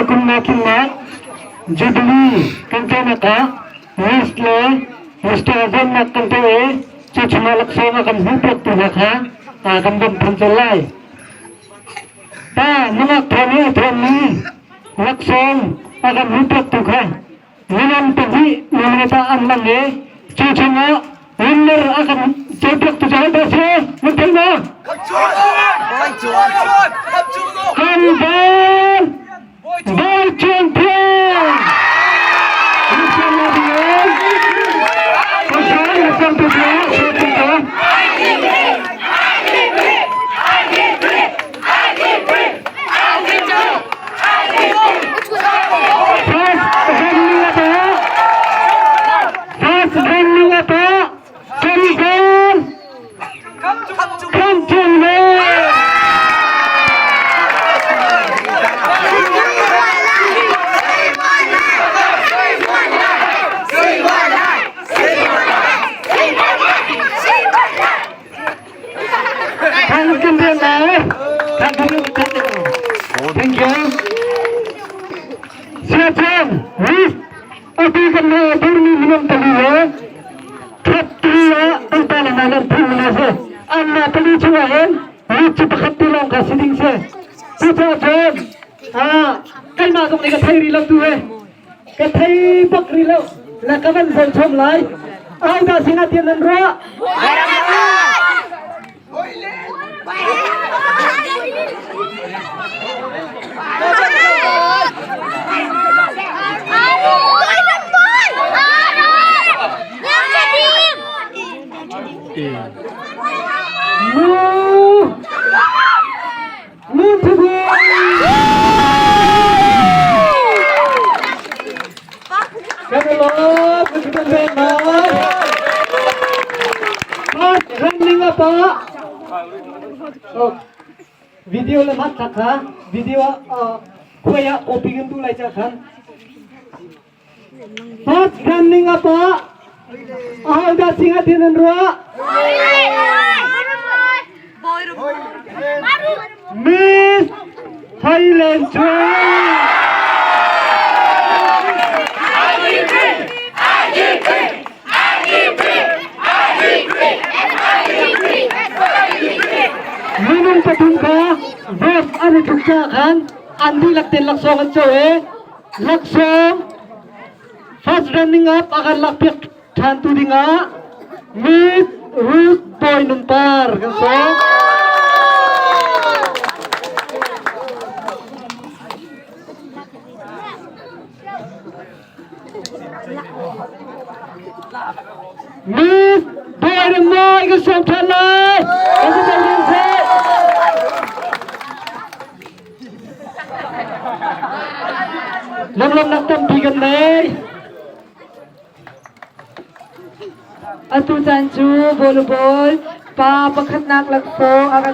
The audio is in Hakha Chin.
na kum na kinnak Jubilee kan tuahnak ah Miss le Mr. Zonnak kan tuah i cu chungah laksawng a kan hmuhpiaktu hna kha kan bawmh than colh lai. Pa nungak thawn i a thawnmi laksawng a kan hmuhpiaktu kha minung pahnih minute ah an lang i cu chungah winner a kan cawnpiaktu cu hodah si? Nan thei maw? Kan van Bawi Chuan Phiang! Thank you. Siachang, Risk, atu kan le durmi minung pali he top 3 ah kan pa le nan phun na si. Anna pali chungah hin rit cu pakhat ti lawng kha si ding si. Cucaah cun keimah zong nih ka thei rih lo tu he. Ka thei bak rih lo. Na ka van zoh chom lai. Ahodah sinah tian nan ruah? Video le mat kha video khuai ah copy kan duh lai cha khan First running up aho dah singa tin an ruah Miss Thailand Chuan Minung pathum kha vote an i tluk caah khan an dihlak ten laksawng an co i laksawng first running up a kan lakpiak ṭhan tu dingah Miss Ruth Bawi Nung Par kan sawm. Miss Bawi Nung Mawi kan sawm ṭhan lai. Kan si ding seh. Lunglawmhnak tampi kan nei. Atu caan cu volleyball pa pakhatnak laksawng a kan.